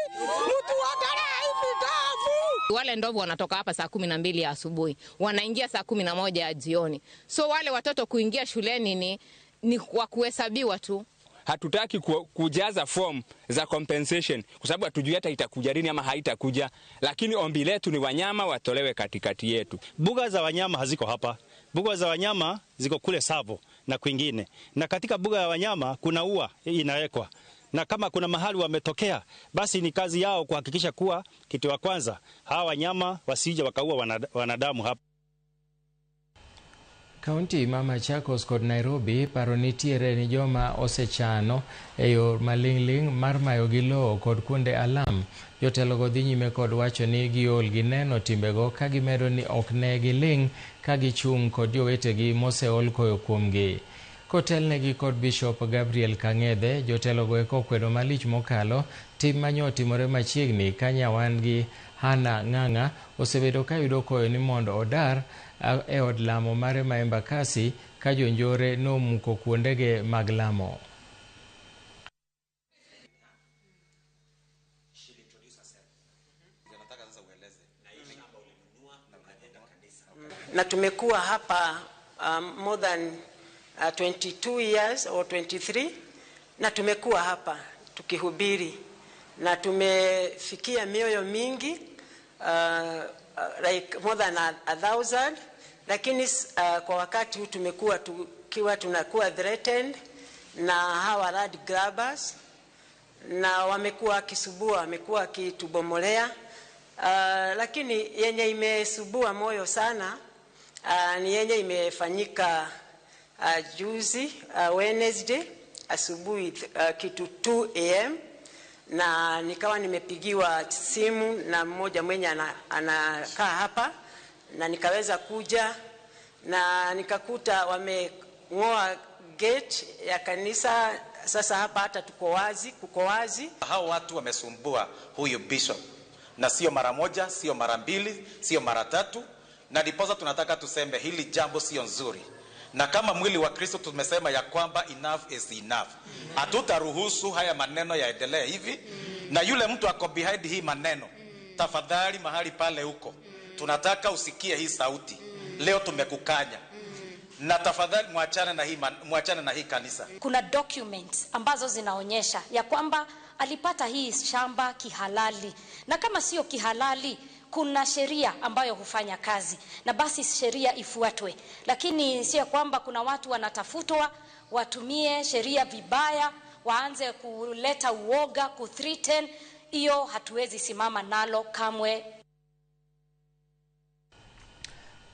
Mtuondolee hivi ndovu. Wale ndovu wanatoka hapa saa 12 ya asubuhi, wanaingia saa 11 ya jioni. So wale watoto kuingia shuleni ni kwa kuhesabiwa tu. Hatutaki kujaza form za compensation kwa sababu hatujui hata itakuja lini ama haitakuja, lakini ombi letu ni wanyama watolewe katikati yetu. Buga za wanyama haziko hapa. Buga za wanyama ziko kule Savo na kwingine. Na katika buga ya wanyama kuna ua inawekwa. Na kama kuna mahali wametokea, basi ni kazi yao kuhakikisha kuwa kitu ya kwanza hawa wanyama wasije wakaua wanadamu hapa. Kaunti ma Machakos kod Nairobi paro nitiere ni joma osechano e yor maling'ling' mar mayo gi lowo kod kuonde alam. Jotelogo dhi nyime kod wacho ni giol gi neno timbego ka gimedo ni ok ne giling' ka gichung' kod jowetegi moseol koyo kuomgi. Kotelnegi kod Bishop Gabriel Kang'ethe, jotelogo eko okwedo malich mokalo tim manyo otimore machiegni ka nyawan-gi Hannah Ng'ang'a osebedo ka yudo koyo ni mondo odar e od lamo mare ma Embakasi ka jonjore nomuko kuondege mag lamo. Na tumekuwa hapa more than 22 years or 23, na tumekuwa hapa tukihubiri na tumefikia mioyo mingi, like more than 1,000, lakini kwa wakati huu tumekuwa tukiwa tunakuwa threatened na hawa land grabbers, na wamekuwa wakisubua, wamekuwa wakitubomolea. Lakini yenye imesubua moyo sana ni yenye imefanyika juzi, Wednesday asubuhi, kitu 2 a.m. na nikawa nimepigiwa simu na mmoja mwenye anakaa hapa, na nikaweza kuja na nikakuta wameng'oa gate ya kanisa. Sasa hapa hata tuko wazi, kuko wazi. Hao watu wamesumbua huyu bishop, na sio mara moja, sio mara mbili, sio mara tatu, na ndiposa tunataka tuseme hili jambo sio nzuri. Na kama mwili wa Kristo tumesema ya kwamba enough is enough. Hatutaruhusu haya maneno yaendelee hivi. Na yule mtu ako behind hii maneno, tafadhali mahali pale huko, tunataka usikie hii sauti. Leo tumekukanya. Na tafadhali mwachane na hii kanisa. Kuna documents ambazo zinaonyesha ya kwamba alipata hii shamba kihalali, na kama sio kihalali kuna sheria ambayo hufanya kazi, na basi sheria ifuatwe. Lakini sio kwamba kuna watu wanatafutwa watumie sheria vibaya, waanze kuleta uoga, kuthreaten. Hiyo hatuwezi simama nalo kamwe.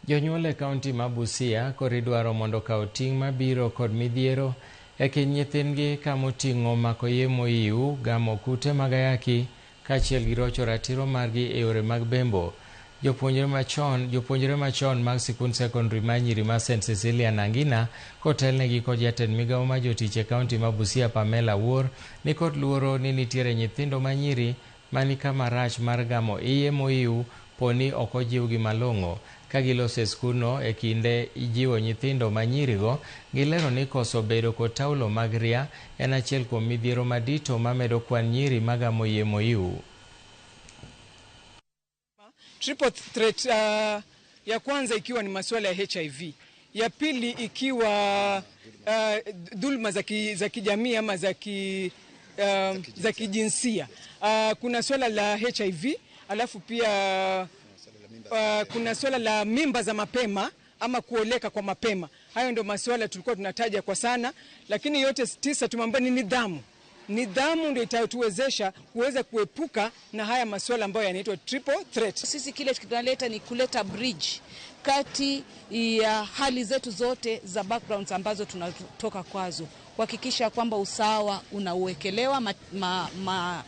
Jonyuol e kaunti ma Busia koro idwaro mondo okaw ting' mabiro kod midhiero e kind nyithindgi kamoting'o mako yemo iu, gamo kute mag ayaki kaachiel gi rocho ratiro margi e yore mag bembo. Jopuonjre machon mag sikund sekondari ma nyiri ma St Cecilia Nangina kotelnegi kod jatend migawo ma jotich e kaunti ma Busia Pamela Wuor ni kod luoro ni nitiere nyithindo ma nyiri mani kama rach mar gamo iye moiu poni ok ojiwgi malong'o. Ka giloso e skundno e kinde jiwo nyithindo ma nyirigo, gilero ni koso bedo kod taulo mag ria en achiel kuom midhiero madito mamedo kwan nyiri magamo iye moiu. Triple threat ya kwanza ikiwa ni masuala ya HIV, ya pili ikiwa dhulma za kijamii ama za kijinsia. Kuna swala la HIV, alafu pia kuna swala la mimba za mapema ama kuoleka kwa mapema. Hayo ndio masuala tulikuwa tunataja kwa sana, lakini yote 9 tumeambiwa ni nidhamu. Nidhamu ndio itatuwezesha kuweza kuepuka na haya masuala ambayo yanaitwa triple threat. Sisi kile tunaleta ni kuleta bridge kati ya hali zetu zote za backgrounds ambazo tunatoka kwazo, kuhakikisha kwamba usawa unauwekelewa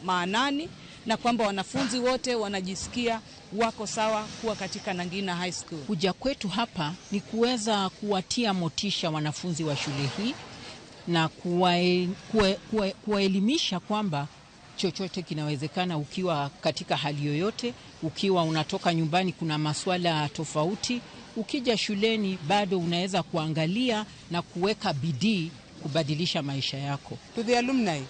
maanani na kwamba wanafunzi wote wanajisikia wako sawa kuwa katika Nangina High School. Kuja kwetu hapa ni kuweza kuwatia motisha wanafunzi wa shule hii na kuwaelimisha kwamba chochote kinawezekana ukiwa katika hali yoyote. Ukiwa unatoka nyumbani kuna maswala tofauti, ukija shuleni bado unaweza kuangalia na kuweka bidii kubadilisha maisha yako. To the alumni,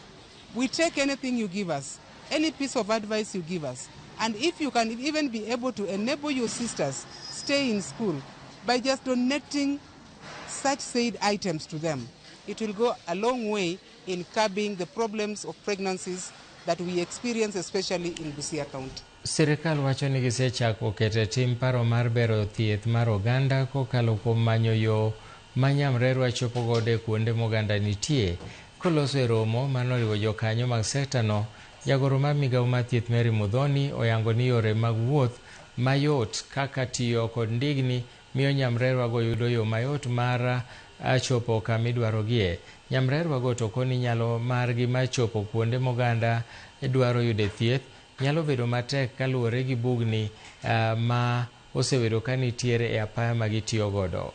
we take anything you give us, any piece of advice you give us, and if you can even be able to enable your sisters stay in school by just donating such said items to them, it will go a long way in curbing the problems of pregnancies that we experience, especially in Busia County. Sirikal wacho ni gisechako keto tim paro mar bero thieth mar oganda kokalo kuom manyo yo ma nyamrerwa chopo godo e kuonde moganda nitie. Koloso e romo manoriwo jokanyo mag sekta no, jagoro mar migawo mar thieth Mary Muthoni oyango ni yore mag wuoth mayot kaka tiyo kod ndigni miyo nyamrerwago yudo yo mayot mar chopo kama idwarogie. Nyamrerwago to koni nyalo margi mar chopo kuonde moganda dwaro yude thieth nyalo bedo matek kaluwore gi bugni ma osebedo ka nitiere e apaya ma gitiyo godo.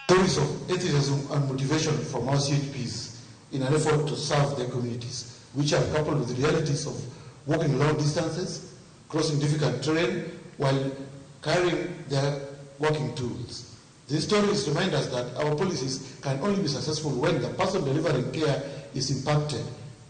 Stories of enthusiasm and motivation from our CHPs in an effort to serve their communities, which are coupled with the realities of walking long distances, crossing difficult terrain while carrying their working tools. These stories remind us that our policies can only be successful when the person delivering care is impacted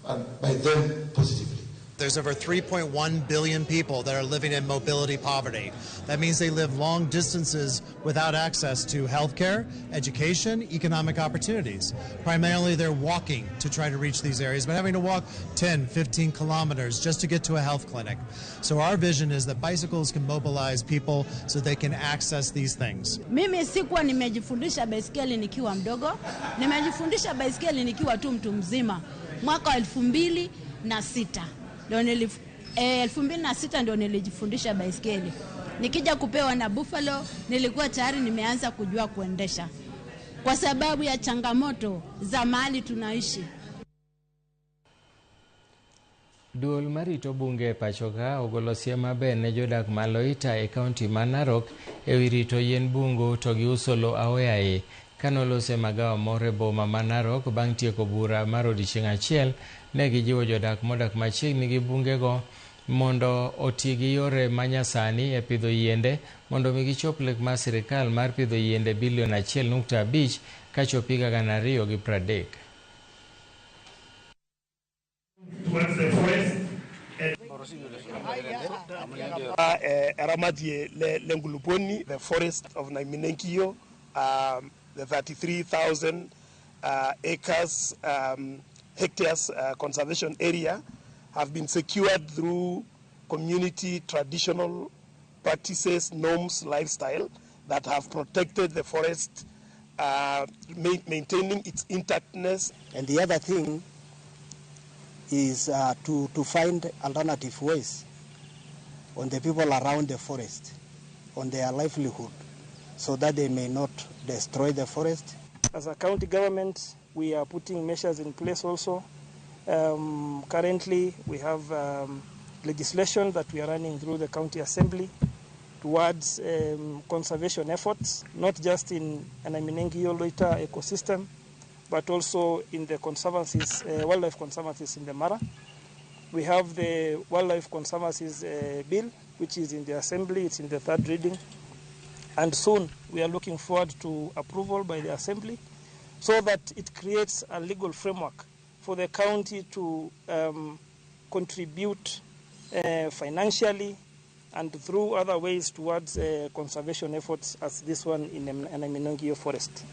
and by them positively. There's over 3.1 billion people that are living in mobility poverty. That means they live long distances without access to health care, education, economic opportunities. Primarily they're walking to try to reach these areas, but having to walk 10, 15 kilometers just to get to a health clinic. So our vision is that bicycles can mobilize people so they can access these things. Mimi sikuwa nimejifundisha baiskeli nikiwa mdogo, nimejifundisha baiskeli nikiwa tu mtu mzima. Mwaka wa 2006. Ndio 2006 ndio nilijifundisha baiskeli. Nikija kupewa na Buffalo nilikuwa tayari nimeanza kujua kuendesha. kwa sababu ya changamoto za mahali tunaishi. Duol marito bunge e pacho ka ogolo siem maber ne jodak ma Loita e kaunti ma Narok ewi rito yien bungu to gi uso lo aoyaye. Kanolose magawa moro e boma ma Narok bang' tieko bura mar odiechieng' achiel, ne gijiwo jodak modak machiegni gi bungego mondo oti gi yore manyasani e pidho yiende mondo mi gichop lek mar sirikal mar pidho yiende bilion 1.5 kachop higa 2030. Eramatie le Nguluponi, the forest of Naiminenkio, the 33,000 acres, hectares conservation area have been secured through community traditional practices, norms, lifestyle that have protected the forest, maintaining its intactness. And the other thing is to find alternative ways on the people around the forest, on their livelihood, so that they may not destroy the forest. As a county government, we are putting measures in place also. Currently, we have legislation that we are running through the county assembly towards conservation efforts, not just in Enaminengio Loita ecosystem, but also in the conservancies, wildlife conservancies in the Mara. We have the Wildlife Conservancies Bill, which is in the assembly, it's in the third reading. And soon we are looking forward to approval by the assembly so that it creates a legal framework for the county to contribute financially and through other ways towards conservation efforts as this one in Enaminongio Forest.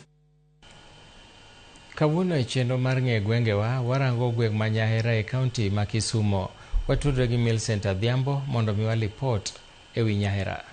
Kawuono e chenro mar ng'e gwengewa, warango gweng' ma Nyahera e kaunti ma Kisumo. Watudre gi Millicent Adhiambo mondo miwa lipot ewi Nyahera.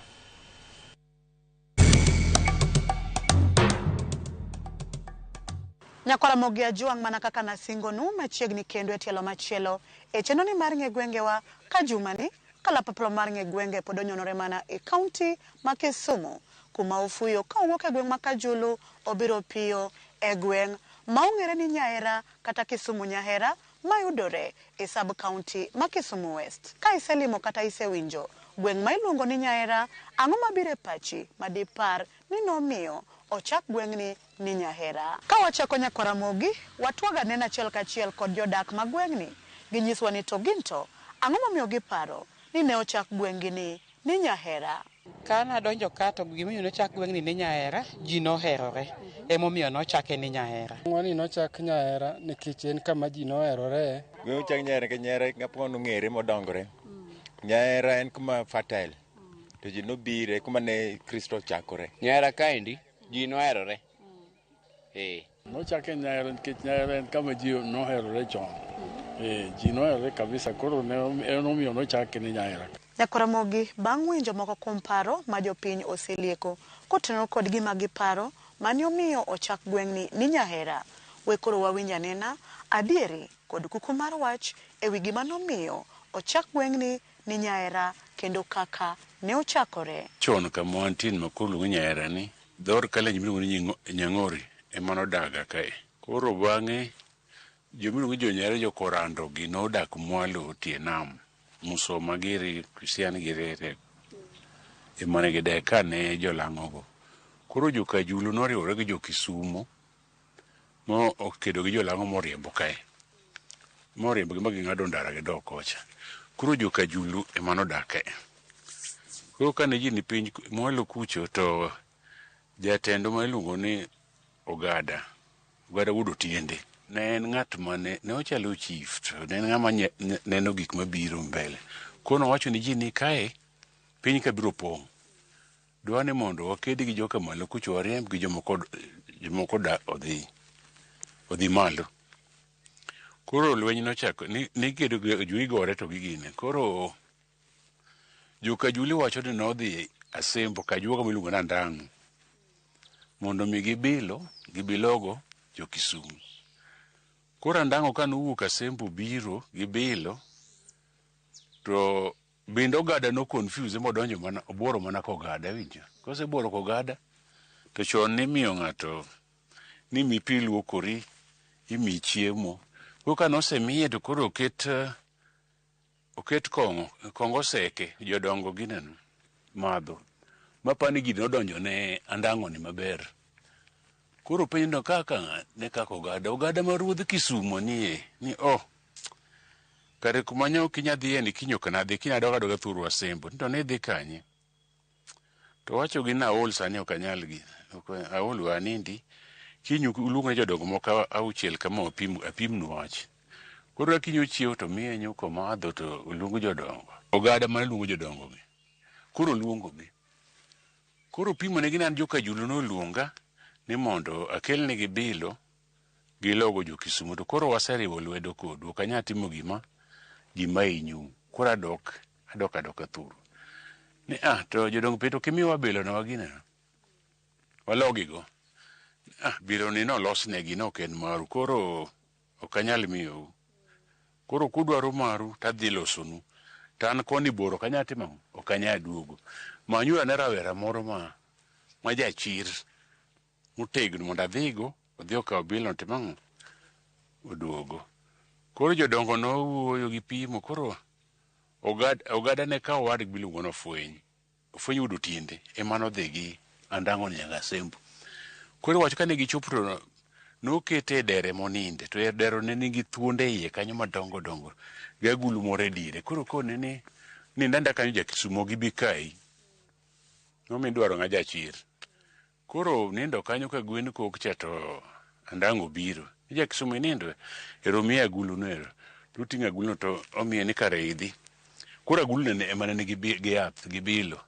Nyakwara Mogi Ajwang' mana kaka nasingonu machiegni kendo e tielo machielo e chenro ni mar ng'e gwengewa ka jumani kalapaplo mar ng'e gwenge pod onyonore mana e kaunti ma Kisumu kuma ofuyo ka owuok e gweng' ma Kajulu obiro piyo e gweng' ma ong'ere ni Nyahera kata Kisumu Nyahera mayudore e sub county ma Kisumu West. Ka iselimo kata isewinjo gweng' ma iluongo ni Nyahera, ang'o mabiro e pachi madipar ni nomiyo ochak gweng'ni ni Nyahera? Ka wachako nyakwara Mogi, watwaga neno achiel kachiel kod jodak ma gweng'ni. Ginyiswa ni to ginto ang'o momiyo giparo ni ne ochak gweng'gi ni Nyahera? Ka nadonjo ka to gimomiyo nochak gweng'ni ni Nyahera, ji noherore. Emomiyo nochake ni Nyahera. Ng'wani nochak Nyahera nikech en kama ji noherore. Gweng' ochak Nyahera nikech Nyahera ng'apo nong'ere modongore. Nyahera en kuma fertile to ji nobire kuma ne Kristo ochakore. Nyahera kaendi ji noherore. Nochake Nyahera nikech Nyahera en kama ji noherore chon. Ji noherore kabisa koro en omiyo nochake ni Nyahera. Nyakwara Mogi, bang' winjo moko kuom paro ma jopiny oselieko kotenore kod gima giparo mane omiyo ochak gweng'ni ni Nyahera, we koro wawinj anena adieri kod kuku mar wach ewi gima nomiyo ochak gweng'ni ni Nyahera kendo kaka ne ochakore. Chon kama wantie ma koro iluongo ni Nyahera ni, dhood Kalenjin miluongo ni Nyang'ori ema nodaga kae. Koro bang'e jomiluongo ni jo-Nyahera jokorando gi nodak mwalo tie nam. Musoma giri, Christian giri ema ne gidak kane jolang'ogo. Koro jo-Kajulu noriwore gi jo-Kisumo mo okedo gi jolang'o moriembo kae. Moriembo gi ma ging'ado ndara gidok kocha. Koro jo-Kajulu ema nodak kae. Koro kane ji ni piny mwalo kucho to jatendwa ma iluongo ni Ogada, Ogada wuod Otiende, ne en ng'at mane ne ochalo chief to ne en ng'ama neno gik mabiro mbele. Koro nowacho ni ji ni kae piny ka biro pong'. Dwa ni mondo waked gi joka malo kucho wariemb gi jomoko da odhi malo. Koro lweny nochako ni kedo gi jui gore to gi gine. Koro jo-Kajuli wacho ni nodhi Asembo kajuoga miluongo ni Andang'o mondo mi gibilogo jo-Kisumu. Koro Andang'o ka nowuok Asembo biro gibilo to bende Ogada no confuse modonjo mana obuoro mana kogada winjo. Kosebuoro kogada to chon nimiyo ng'ato Ni mi pi luokori, imi chiemo. Koro ka nosemiye to koro oket oket kong'o, kong oseke, jodongo gineno, madho. Mapani gini nodonjo ne andang'o ni maber. Koro penjo no kaka ne kaka ogada, ogada ma ruodh Kisumo nie, ni oh, kare kuma nyo ok inya dhiye ni kiny ok nadhi, kiny adog adoga thurwa Asembo. To ne idhi kanye? To wacho gi naol sani ok anyal gi, aol we anindi. Kiny uluong ne jodongo moko auchiel kama apim, apimnu wach. Koro ka kiny ochiew to miye nyuka omadho to oluong jodongo. Ogada mane luongo jodongo gi. Koro oluongo gi. Koro pimo negi ni an joka Julu noluonga ni mondo akelnegi bilo gilogo jo Kisumo to koro waseriwo lwedo kodu ok anyal timo gima gima hinyu. Koro adok adok adoka thuru. Ni ah to jodong piny to kimiyowa bilo no wagineno. Walogigo. Ah bilo ni nolosnegi ne ok en maru koro ok anyal miyou. Koro kudwaro maru tadhi losonu. To an koni bor ok anyal timo ang'o? Ok anyal duogo. Manyuru ane rawera moro ma ma jachir motegno mondo adhigo odhi okaw bilo otim ang'o? Oduogo. Koro jodongo nowuoyo gi pimo koro ogada ne kawo owadgi miluongo ni Ofweny. Ofweny wuod Otiende ema nodhi gi Andang'o nyaka Asembo. Koro iwacho kane gichopo to nokete e dere moninde to e dero ne nigi thuonde e iye kanyo madongo dongo gi agulu moro e diere. Koro kone ni nind anda kanyo ja Kisumo gibi kayi. Momiyo idwaro ng'a jachir. Koro nindo kanyo ka gwen kok cha to Andang'o biro. Ni ja Kisumo inindo? Ero miye agulu no ero. To oting'o agulu no to omiye ni kare idhi. Koro agulu no ema ne nigi gi yath gi bilo.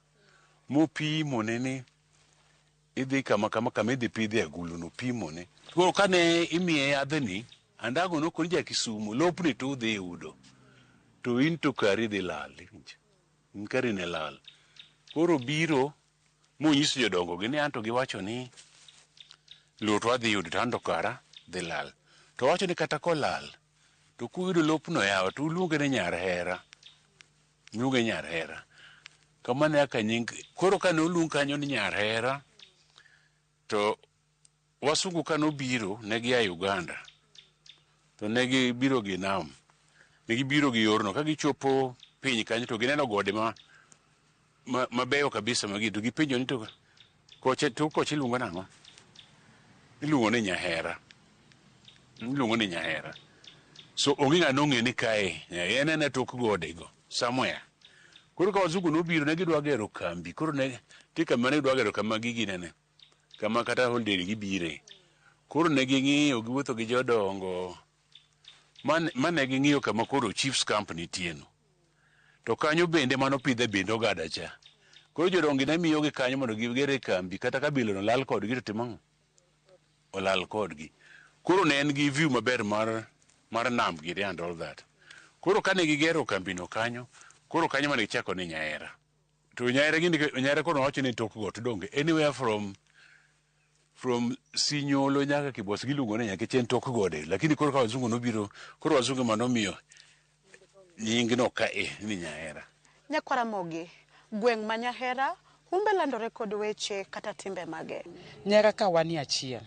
Mopimo ne ni idhi kama kama kama idhi pidhe agulu no pimo ne. Koro kane imiye yadhni, Andago nokoni ja Kisumo lopni to udhi yudo. To in to kari dhi lal. Iwinjo? In kari ne lal. Koro biro monyiso jodongo gi ni anto giwacho ni lowo to adhi yudo to anto kara dhi lal. To wacho ni kata kolal to kuyudo lopno yawa to uluonge ni nyar hera. Uluonge nyar hera. Kamano e kaka nying koro kane oluong kanyo ni nyar hera to wasungu kane obiro ne gia Uganda to ne gibiro gi nam. Ne gibiro gi yorno ka gichopo piny kanyo to gineno gode ma mabeyo kabisa magi to gipenjo ni to koche to koche iluongo nang'o? Iluongo ni Nyahera. Iluongo ni Nyahera. So onge ng'ama nong'e ni kae en ena tok gode go somewhere. Koro ka wazungu nobiro ne gidwa gero kambi. Koro ne nitie kambi mane gidwa gero kama gigi nene. Kama kata holiday gibire. Koro ne ging'iyo giwuotho gi jodongo mane ging'iyo kama koro chiefs camp nitie no. To kanyo bende mano pidhe bende ogada cha. Koro jodongo ne miyogi kanyo mondo gigere kambi kata ka bilo no lal kodgi to timo ang'o? Olal kodgi. Koro ne en gi view maber mar nam giri and all that. Koro kane gigero kambi no kanyo, koro kanyo mane gichako ni Nyahera. To Nyahera gini Nyahera koro wacho ni tok got donge anywhere from Sinyolo nyaka Kibos giluongo ni nyaka en tok gode. Lakini koro ka wazungu nobiro, koro wazungu manomiyo nying no ka e ni Nyahera. Nyakwaramogi, gweng' ma Nyahera humbe landore kod weche kata timbe mage. Nyahera ka wanie achiel,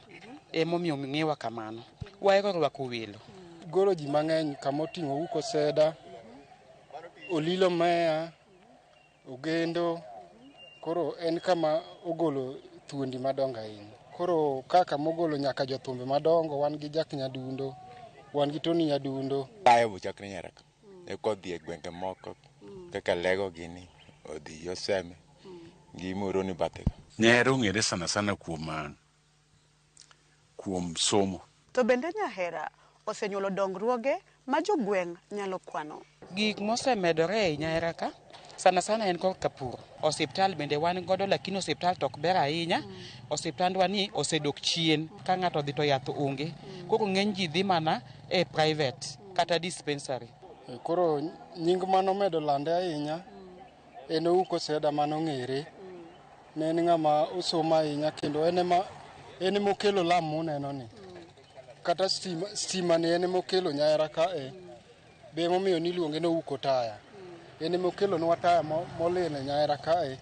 emomiyo ng'ewa kamano. Wahero rwako welo. Golo ji mang'eny kama oting'o Uko Seda, Olilo Meya, Ogendo, koro en kama ogolo thuondi madongo ahinya. Koro kaka mogolo nyaka jothumbe madongo, wan gi Jack Nyadundo, wan gi Tony Nyadundo. Bayo bochakre Nyahera ka. Eka odhi e gwenge moko kaka Lego gini, odhi Yoseme gi Muhoroni bathe. Nyahera ong'ere sana sana kuom kuom somo. To bende Nyahera osenyuolo dongruoge ma jogweng' nyalo kwano. Gik mosemedore e Nyahera ka, sana sana en korka pur. Osiptal bende wan godo lakini osiptal to ok ber ahinya. Osiptandwa ni osedok chien. Ka ng'ato odhi to yath onge. Koro ng'eny ji dhi mana e private kata dispensary. Koro nying manomedo lande ahinya en Ouko Seda manong'ere. Ne en ng'ama osomo ahinya kendo en ema okelo lam muneno ni. Kata stima ni en ema okelo Nyahera ka e. Be emomiyo niluonge ni Ouko Taya. En ema okelonwa taya molil e Nyahera kae,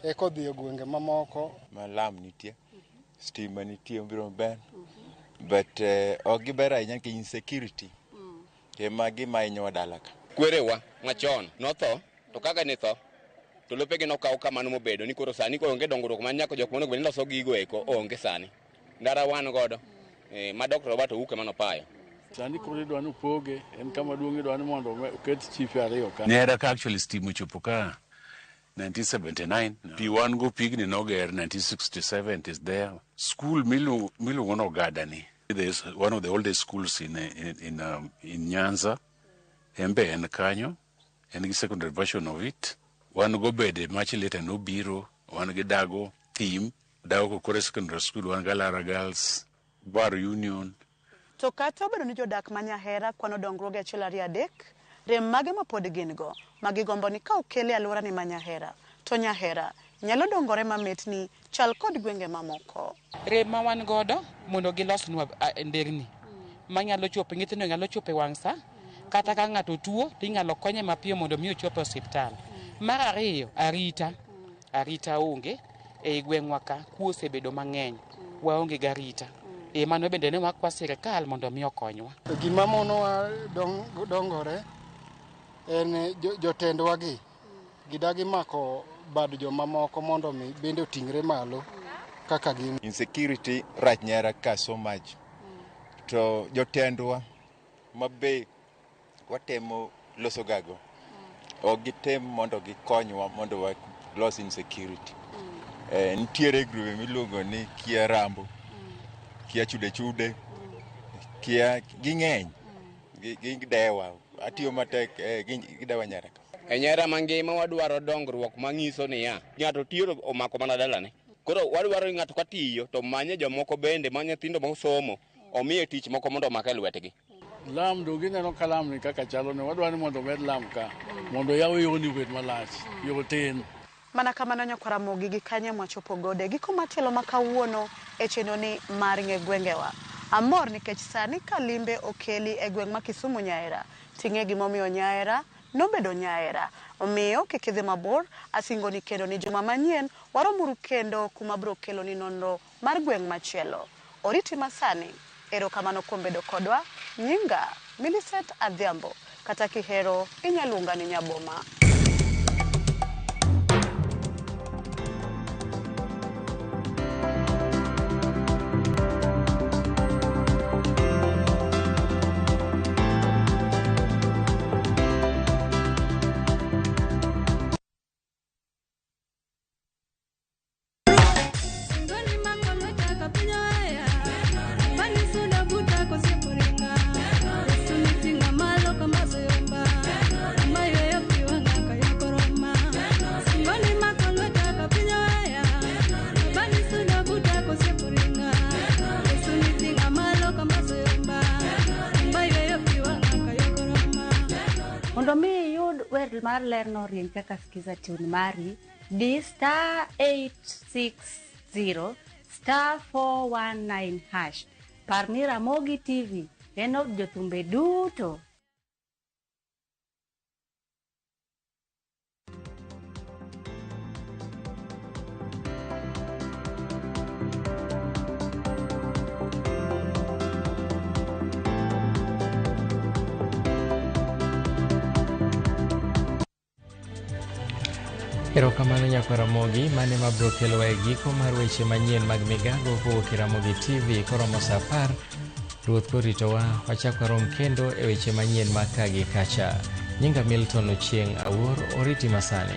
eka odhi e gwenge mamoko. Ma lam nitie, stima nitie mabiro maber, But ok giber ahinya nikech insecurity ema gima hinyowa dala ka. Kwerewa machon notho to kaka ne tho to lopegi nokaw kamano mobedo ni koro sani koro onge dongruok man nyaka jok monego bed ni loso gigo eko onge sani. Ndara wan godo ma Dr. Robert Ouko ema nopayo. Sani koro idwa ni opoge, en kama duong' idwa ni mondo oket chife ariyo ka. Nyahera ka actually stima ochopo ka 1979. Pi wan go pigni noger 1967 it is there. School miluongo ni Ogada ni there is one of the oldest schools in Nyanza. En be en kanyo, en gi secondary version of it. Wan go bede much later nobiro, wan gi Dago theme, Dago Kokore Secondary School, wan gi Alara Girls, Bar Union. To kata obedo ni jodak ma Nyahera kwano dongruoge 1 2 3, rem mage ma pod gin go ma gigombo ni ka okel e alwora ni ma Nyahera, to Nyahera nyalo dongore mamit ni chal kod gwenge mamoko. Rem ma wan godo mondo gilosnwa nderni manyalo chopo, nyithindo nyalo chopo e wang' sa, kata ka ng'ato tuo to inyalo konye mapiyo mondo mi ochop e osiptal. Mar ariyo, arita. Arita onge ei gweng'wa ka, kuo osebedo mang'eny, waonge gi arita. Mano bende ne wakwa sirikal mondo mi okonywa. Gima monowa dongore en jotendwa gi gidagi mako bad jomamoko mondo mi bende oting're malo kaka gin. Insecurity rach Nyahera ka so much. To jotendwa mabe watemo loso gago ok gitem mondo gikonywa mondo walos insecurity. Nitiere grube miluongo ni Kia Rambo, Kia Chude Chude, Kia ging'eny, gidewa, atiyo matek, gidewa Nyahera ka. E Nyahera mangima wadwaro dongruok mang'iso niya, ng'ato tiyo to omako mana dalane. Koro wadwaro ni ng'ato katiyo to manye jomoko bende, ma nyithindo mosomo, omiye tich moko mondo omak e lwetgi. Lam do gineno ka lam ni kaka chalo ni, wadwaro ni mondo omed lam ka, mondo yaw yo ni obed malach, yo tin. Mana kamano nyakwar Ramogi gi kanye mwachopo gode giko matielo ma kawuono e chenro ni mar ng'e gwengewa. Amor nikech sani ka limbe okeli e gweng' ma Kisumu Nyahera, ting'e gimomiyo Nyahera nobedo Nyahera. Omiyo kik idhi mabor, asingo ni kendo ni juma manyien waromuru kendo kuma biro kelo ni nonro mar gweng' machielo. Oriti masani, erokamano kuom bedo kodwa. Nyinga Millicent Adhiambo, kata kihero inyaluonga ni Nyaboma. Mondo mi iyud wer mar ler no rieny kaka Skiza tune mari, di *860 *419#. Par ni Ramogi TV en od jothumbe duto. Erokamano nyakwar Ramogi, mane mabiro kelowa e giko mar weche manyien mag migago kowuok e Ramogi TV koromo saa 10. Ruoth koritowa, wachak warom kendo e weche manyien mag ka gi kacha. Nyinga Milton Ochieng' Awuor, oriti masani.